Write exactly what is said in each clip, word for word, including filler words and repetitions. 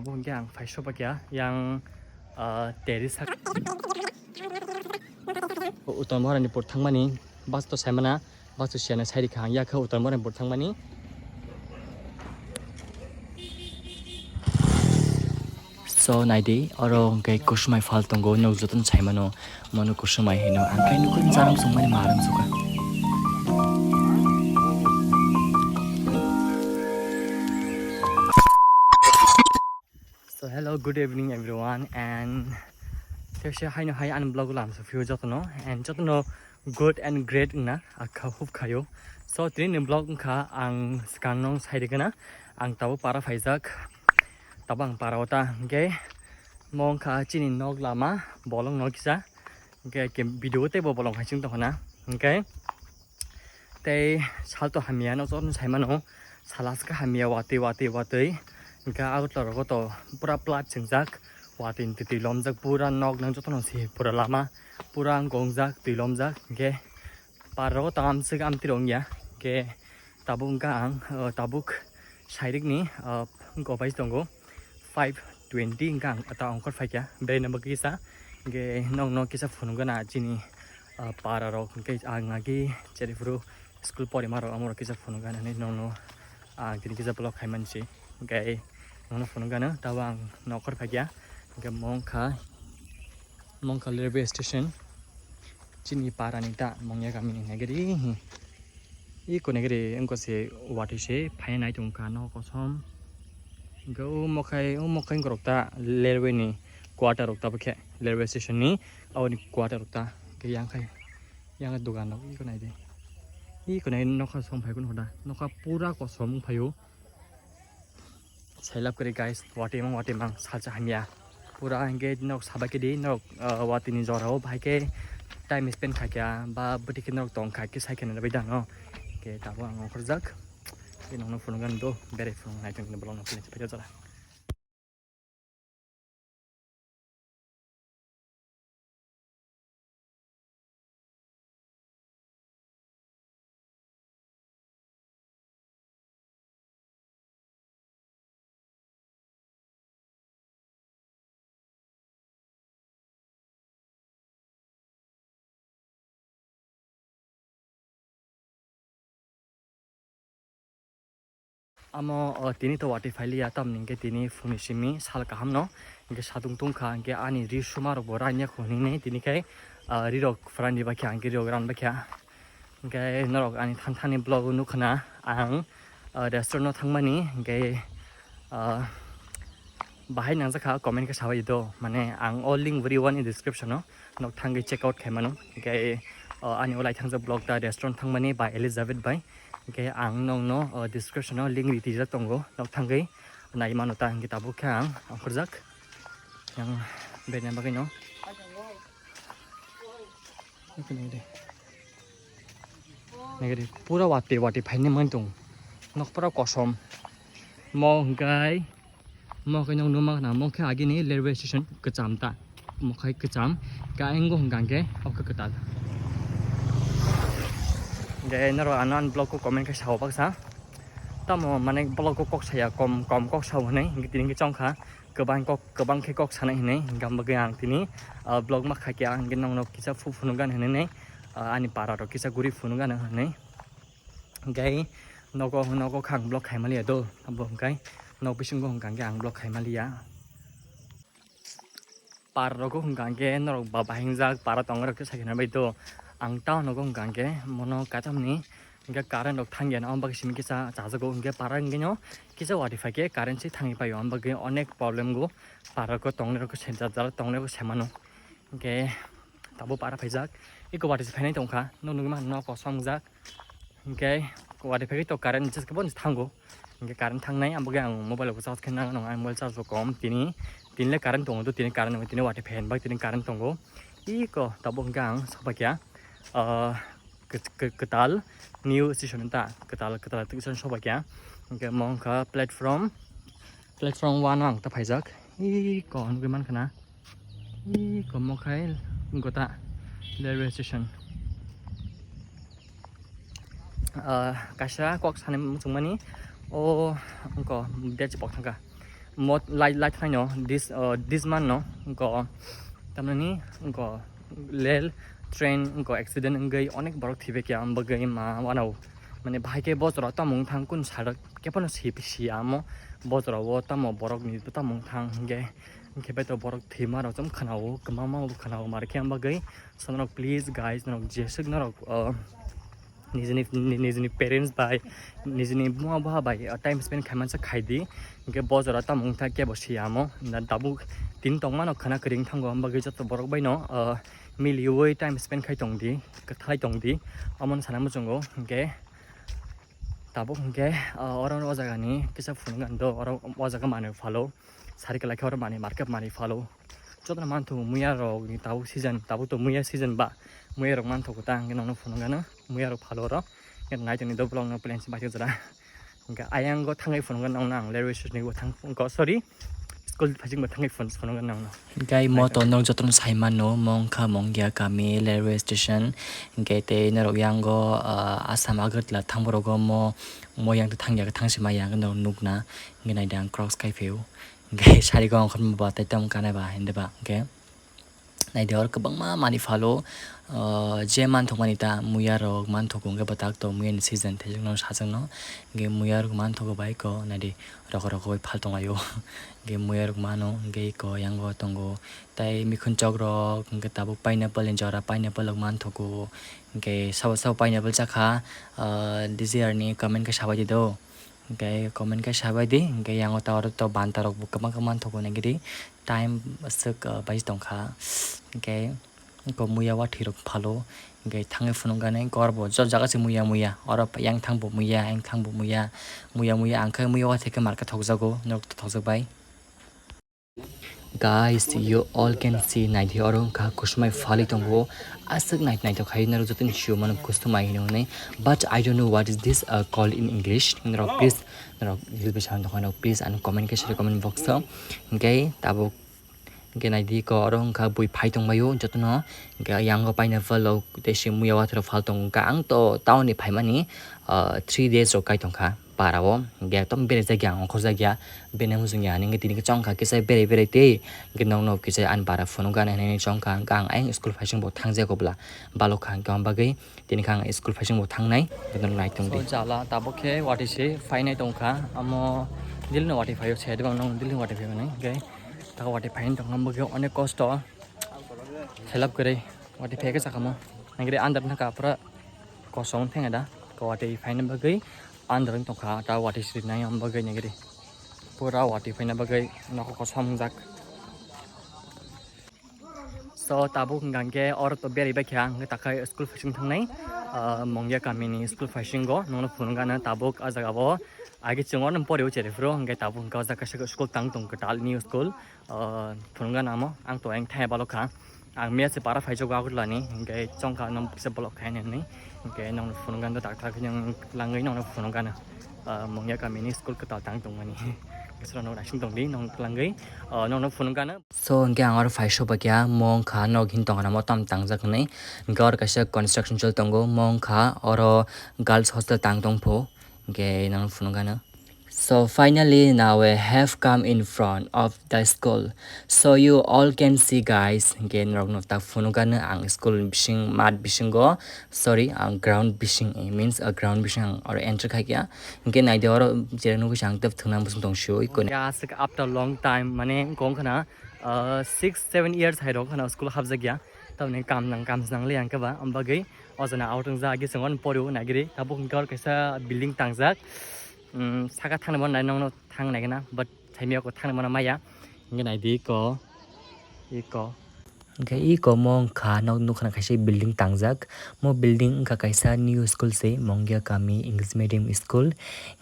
Bo hwnkhe ang phai soba kya yang, ah, terrace sak-, Uttar Moharanipur thangmani bus to saimana, bus to siya na sai rikha ang yakha Uttar Moharanipur thangmani. So naidi, oro hwnkhe kusumai phal tongo, nwk jotono saimano, mono kusumai hino, ang khe nukho, jaram songmani maram sukha. So hello, good evening everyone, and tese haino hai ani vlog lam so phio jotono, and jotono good and great wngna akha hub khayo. So tini ni vlog wngkha ang swkang no sai rikana, ang tabo para phaijak, tabo ang para ota hwnkhe mo wngkha chini nok lama, bolong nok kisa, hwnkhe ke video teibo bolong hai chwng tongkha na, hwnkhe tei salto hamya no chorno saimano, sala swkha hamya watwi watwi watwi, hwnkhe Agartala rogo to pura plat chingjak, watwi ni twi lomjak, pura nok nang jotono se pura lama pura gongjak, twi lomjak, hwnkhe par rogo to amswk amtwi rok wngya, hwnkhe tabuk wngkha ang, o, tabuk sairikni, o, wngkha bai tongo five twenty wngkha ang ta ongkhor phaikha beraina bagwi kisa, hwnkhe nokno kisa phunukgana chini, o, para rok, hwnkhe ang agi cheriphuru school porima rok amorok kisa phunukgana hinwi nokno ang tini kisa vlog khaimani se, hwnkhe nokno phunukgana tabo ang nokhor phaikha, hwnkhe mongkha. Mongkha railway station. Chini para ni ta mongya kami ni nagari. Iko nagari wngkha se watwi se phai nai tongkha no kosom. Hwnkhe o mokhai, o mokhai wngkha rok ta railway ni quarter rok ta bokhe railway station ni aboni quarter rok ta. Hwnkhe yang khai, yang dogan rok iko nai de. Iko nai nokha som phai kun hoda. Nokha pura kosom wng phaio. Sailab kwrwi guys, watwi mang watwi mang salsa hamya. Pura hwnkhe norok sabai khe di, norok, ah, watwi ni jora o bahai khe time spend khaikha ba bwtwi khe norok tongkha khe sai khe nai bai dano. Hwnkhe tabuk ang ongkhorjak. Tei nokno phunukgani do, berai phunuk nai tongni bolong no phunuk se paikha jora. Amo, o, tini to watwi phailiya, tamni hwnkhe tini phuni simi sal kaham no, hwnkhe satung tungkha, hwnkhe ani ri suma rok bo ranya kho hinwi tini khai, ah, ri rok phrani bakya, hwnkhe ri rok ran bakya. Hwnkhe norok ani thani thani vlog o nukha na ang, ah, restaurant o thangmani, hwnkhe, ah, bahai nangjakha comment khe sabai do, mane ang o link bwrwi wani description o nok thangwi check out khaimano, hwnkhe, ah, ani o lai thangjak vlog ta restaurant thangmani by Elizabeth bai, hwnkhe ang nokno, ah, description o link ri twijak tongo, nok thangwi nai mano ta, hwnkhe tabuk khe ang ongkhorjak yang beraina bagwi no. Nagari pura watwi watwi phaini mantong. Nok pura kosom. Mo hwnkhe, mo khe nokno ma khna, mo khe agini railway station kwcham ta. Mo khai kwcham. Ka engo hwnkha hwnkhe, o khe kwtal. Hwnkhe norok ano ani vlog o comment khe sao baksa. Tamo mane vlog o kok saya, kom, kom kok sao hwnwi, hwnkhe tini hwnkhe chongkha. Kwbang kok, kwbang khe kok sanai hinwi, hwnkhe ang bagwi ang tini, ah, vlog ma khaikha, hwnkhe nokno kisa phu phunukgani hinwi, ah, ani para rok kisa guri phunukgani hinwi. Hwnkhe nogo, nogo kha ang vlog khaimaliya do, abo hwnkhe nok bisingo hwnkha hwnkhe ang vlog khaimaliya. Para rogo hwnkha hwnkhe norok ba bahai wngjak para tongo rok khe sakhe nai bai do. Ang town nogo hwnkha hwnkhe mono kaitamni Hingke current rok thangya na, omo bagwi simi kisa chajago, hingke para hingke no kisa wari phaikhe current se thangwi paio, omo bagwi onek problem go para rok tongnai rok se jat jat tongnai rok se mano. Hingke tabuk para phaijak, eko wari se phainai tongkha, nok nugwi mankha nok kosom wngjak, hingke wari phaiwi to current just khe bo thango, hingke current thangnai, omo bagwi ang mobile bo charge khe nang nang, ang mobile charge bo kom, tini, tini le current tongo, tini current tongo, tini wari phai bak tini current tongo, eko tabuk hingke ang sabaikha, ah, kw-, kw-, kwtal new station ta, kwtal, kwtal station sobaikha. Hingke mo wngkha platform, platform one o ang ta phaijak. Iko nugwi mankha na. Iko mo khai wngkha ta railway station. Ah, kaisa kok sanai muchungmani o wngkha date se pok thangkha. Mot lai lai thaino this, uh, this month no go tamani go lel train go accident wngwi onek borok thibekya, bagwi ma wanao mane bahai khe bojoro tamo wngthang kun salo kepano si siya amo bojoro o tamo borok ni tamo wngthang hingke hingke beto borok thima rok chom khanao kwbangma bo khanao markhe ang bagwi so norok please guys norok jeswk norok, uh, nijini nijini parents bai nijini buma bupha bai, uh, time spend khaimansa khaidi hingke bojoro tamo wngthang kebo siya amo na tabuk tin tongmano khana kwrwi wngthango ang bagwi joto borok baino, uh, miliui time spend khai tongdi, kwthalai tongdi, omono sana muchungo. Hingke tabuk hingke, ah, oro o jagani kisa phunukgani do, oro o jaga manwi phalo, sari kwlai khe oro manwi market manwi phalo. Jotono manthogo muya rok ni tabuk season, tabuk to muya season ba, muya rok manthogo ta hingke nokno phunukgano, muya rok phalo oro. Hingke naitoni do vlog no plan se baithajora. Hingke ayang go thangwi phunukgano nokno ang railway station ni bo thang, go, sorry, school phaising bo thangwi phun-, phunukgano nokno. Hingke mo to norok jotono sai mano, mo wngkha Mongya kami railway station. Hingke tei norok yango, ah, Assam Agartala thang borok o mo, mo yang thang ya thang se ma yang norok nukna. Hingke naidi ang cross khai phio. Hingke sari go ang khormo ba tei tamo kanai ba hinde ba hingke. Naidi oro kwbangma manwi phalo, ah, je manthokmani ta muya rok manthogo hingke bwtak to muya ni season thaijakno sajakno. Hingke muya rok manthogo bai ko naidi rokho rokho bai phal tonglaio. Hingke muya rok mano hingke ko yango tongo. Tai mikhun chok rok hingke tabuk pineapple ni jora pineapple rok manthogo. Hingke sabo sabo pineapple chakha, ah, D J R ni comment khe sabai di do. Hingke comment khe sabai di. Hingke yango ta oro to banta rok bo kwbang khe manthogo nai gidi. Time aswk, ah, bai tongkha. Hingke ko muya wathi rok phalo. Hingke thangwi phunukgani kor bo jot jaga se muya muya. Oro yang thang bo muya, yang thang bo muya. Muya muya ang khe muya wathi khe market thokjago, norok thokjak bai. Guys, you all can see, naidi oro wngkha kusumai phalwi tongo. Aswk nai-, naithok khai norok jotono sio mano kusumai hinwi hwnwi. But I don't know what is this, uh, called in English. Norok please, norok English bai sana tongkha norok please ano comment khe sari comment box o. Hingke tabuk hingke naidi ko oro wngkha bui phai tongbaio jotono. Hingke yango pineapple rok tei se muya wathai rok phal tongo. Hingke ang to town ni phaimani, uh, three days rok kai tongkha. Para o hingke ekdom berajak ya, ongkhorjak ya, bini muchung ya, hingke tini khe chongkha kisa berai berai tei hingke nokno kisa ani para phunukgani hinwi chongkha, hingke ang ayang school phaising bo thangjago bwla balokha, hingke aboni bagwi tini khe ang school phaising bo thangnai, hingke nokno naitung di. So jala tabuk khe watwi se phainai tongkha, amo dil no watwi phaio, se dwbang nokno dil no watwi phaimani, hingke ta watwi phaini tongkha, bwkhe onek kosto khelap kwrwi watwi phai khe sakamo, hingke andar nokha pura kosong thengya da, watwi phaini bagwi. Andrwng tongkha ta watwi srinai, ang bagwi nigiri pura watwi phaina bagwi nogo kosom wngjak. So tabuk hwnkha hwnkhe oro to beraibaikha, hwnkhe takhai school phaising thangnai, ah, Mongya kamini school phaisingo nokno phunukgana tabuk ah jagao. Agi chwng oro porio cheriphuru, hwnkhe tabuk hwnkhe o jaga kaisa school tang tong kwtal new school. Ah, phunukgana amo ang to ayang thaya balokha. Ang mia se para phaijago Agartala ni, hingke chongkha nong kisa block khainani, hingke nong phunukgana daktar khe nong langwi nong phunukgana. Ah, Mongya kamini school kwtal tang tongmani. Kisa nong naising tongdi nong langwi, ah, nong phunukgana. So hingke ang oro phai sopakya, mo wngkha nog hin tongna mo tam tangjak hinwi. Hingke oro kaisa construction choli tongo, mo wngkha oro girls hostel tang tongpho. Hingke nang phunukgana. So finally now we have come in front of the school. So you all can see guys, hingke norokno tak phunukgana ang school bising mat bisingo, sorry, ang ground bising, eh, means a ground bising ang oro enter khaikha. Hingke naidi oro jera nugwi ang tep thwngna muchung tong sio ikko. Ya aswk after long time mane kong khana, uh, six seven years hai rok khana school hapjakya. Tamni kam nang kam nang le ang khe ba, am bagwi o jana out wng ja agi chwng on porio nagiri. Tabuk hingke oro kaisa building tangjak. Umm, saka thangna bo nai nokno thang nai gana, but thaimia ko thangna mano maya. Hingke nai di ko, iko. Hingke iko mo wngkha nok nukha na kaisa building tangjak. Mo building wngkha kaisa new school se, Mongya Kami English Medium School.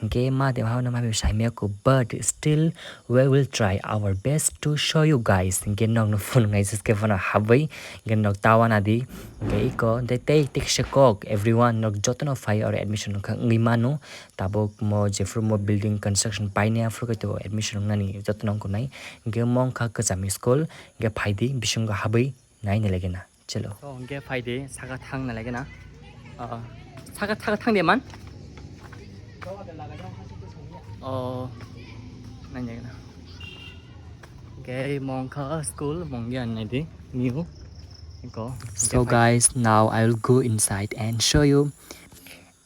Hingke ma de ma saimia ko, but still we will try our best to show you guys. Hingke nokno phunuknai se khe phano habwi, hingke nok tawana di. Hingke iko de tei tei kisa kok, everyone nok jotono phai oro admission wngkha wngwi mano. Tabuk mo jephuru mo building construction paine aphuru khe to admission wngnani jotono wngkha nai. Hingke mo wngkha kwcham school, hingke phaidi bisingo habwi naina lagina. Chalo. To hingke phaidi saka thangna lagina. Ah, saka, saka thangdi man? Oh, naina lagina. Kei mongkha school, mongya naidi, new. Iko. So guys, now I will go inside and show you.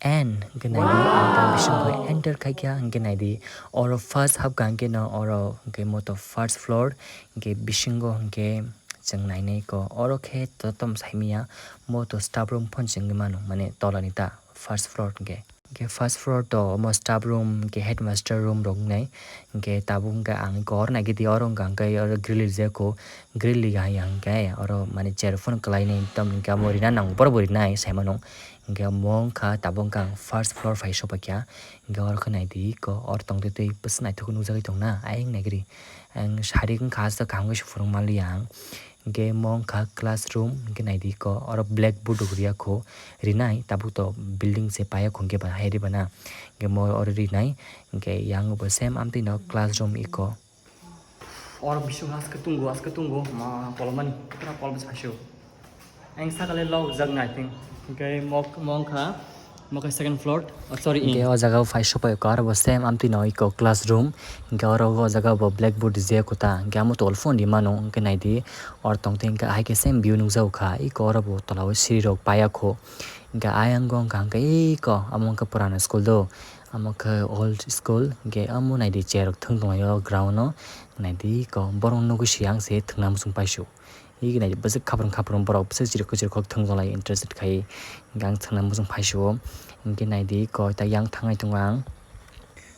And hwnkhe naidi, ang tang bisingo enter khaikha, hwnkhe naidi, oro first hapkha, hwnkhe no oro hwnkhe moto first floor, hwnkhe bisingo hwnkhe chwng nainai ko, oro khe totom saimanya, moto staff room phone chwngwi mano, mane tolani ta first floor hwnkhe. Hwnkhe first floor to omo staff room, hwnkhe headmaster room rok wngnai. Hwnkhe tabuk hwnkhe ang iko oro naigidi, oro wngkha hwnkhe oro grill rijak kho, grill rijak hwnkhe oro mane chair phano kwlainai, tamo hwnkhe amo rina nang borok bo rinai saimano. Hwnkhe omo wngkha tabuk hwnkhe ang first floor phai sophaikha. Hwnkhe oro khe naidi iko, oro tongtwi twi bwswk naithok nukjagwi tongna, ayang naigri. Ang sari wngkha aswk kaham khe se phunuk manliya ang. Hwnkhe omo wngkha classroom, hwnkhe naidi iko, oro blackboard rok riya kho, rinai, tabuk to building se paiya kho, hwnkhe ba hai riba na, hwnkhe omo oro rinai, hwnkhe yang bo same amtwi no classroom iko. Oro bising aske tungo, aske tungo, ma kolomani, pura kolom saisio. Ang sakale log jag nai ting, hwnkhe mok, mongkha. Mokhe second floor, oh, sorry, hwnkhe o jaga o phai sopai kha, aro bo same amtwi no iko classroom, hwnkhe oro o jaga bo blackboard rijak kho ta, hwnkhe amo tol phone rimano, hwnkhe naidi, oro tongtwi hwnkhe ahai khe same view nukjago kha, iko oro bo tola o siri rok paiya kho, hwnkhe ayang o wngkha hwnkhe iko amo wngkha purana school do, amo khe old school, hwnkhe amo naidi chair rok thwng tonglaio ground o, naidi iko borok nugwi se ang se thwngna muchung paisio. Hige naidi bwswk khaprum khaprum borok bwswk chirikhok chirikhok thwng tonglai interested khai. Hwnkhe ang thwngna muchung phaisio. Hwnkhe naidi koi ta yang thangnai tongo ang.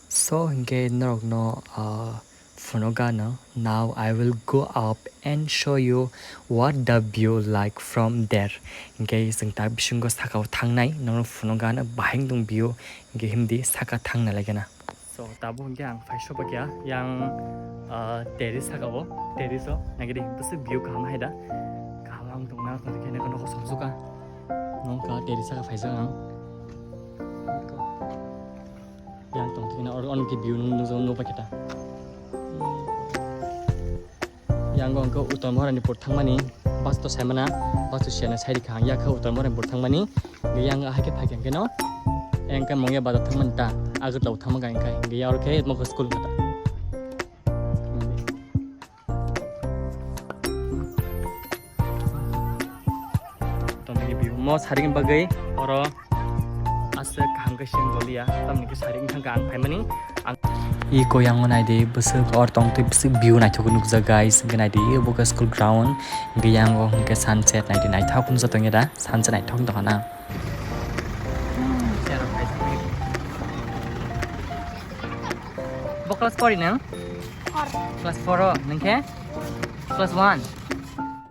So hwnkhe norokno, ah, phunukgano. Now I will go up and show you what the view like from there. Hwnkhe chwng ta bisingo sakao thangnai, norokno phunukgano bahai wng tong view. Hwnkhe himdi saka thangna lagina. So, tabuk hwnkhe ang phai sopakya yang, ah, terrace saka o, terrace o, naikhe de bwswk view kaham hai da. Kaham ang tongna tongkhe nokho songsuka. Nokha terrace saka phaijak ang. Yang tongkhe na or, onkhe view nung, nung, nung paketa. Yang o hwnkhe Uttor Mohorani pur thangmani bus to saimana, bus to siyana sai rikha ang, yakha Uttor Mohorani pur thangmani, yang o haikhe phaikha hwnkhe no, yang khe Mongya bazar thangmani ta, Agartala thangma kha hwnkhe, yang oro khe mokho school kha ta. Tongmani view mo saring bagwi oro aswk kaham khe seng joliya, tamni khe saring thangkha ang phaimani. Ang iko yango naidi bwswk or tongtwi bwswk view naithok nukjak guys, hwnkhe naidi abo khe school ground, hwnkhe yango hwnkhe sunset naidi naithok nukjak tongya da, sunset naithok tongkha na. Bo class four ni nang? Four. Class four o, nang khe? Class one.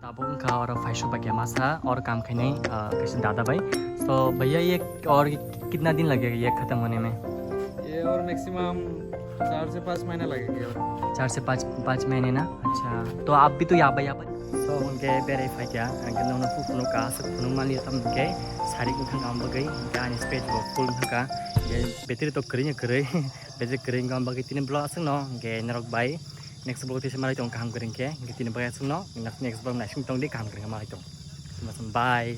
Tabuk wngkha oro phai sopakya masa, oro kam khainai, ah, kaisa dada bai. So, भैया, ये और कितना दिन लगेगा ये खत्म होने में? ये और maximum चार से पाँच महीना लगेगा और। चार से पाँच, पाँच महीने ना? अच्छा, तो आप भी तो यहाँ पे, यहाँ पे। So, hwnkhe berai phaikha, hwnkhe nono phunuk ka, aswk phunuk manliya tamo hwnkhe, sarik wngkha ang bagwi, hwnkhe ani space bo full wngkha, hwnkhe battery to kwrwi no kwrwi, battery kwrwi wngkha bagwi tini vlog aswk no, hwnkhe norok bai next vlog tisa malai tong kaham kwrwi hwnkhe, hwnkhe tini bagwi aswk no, next vlog naising tong di kaham kwrwi malai tong. Bye.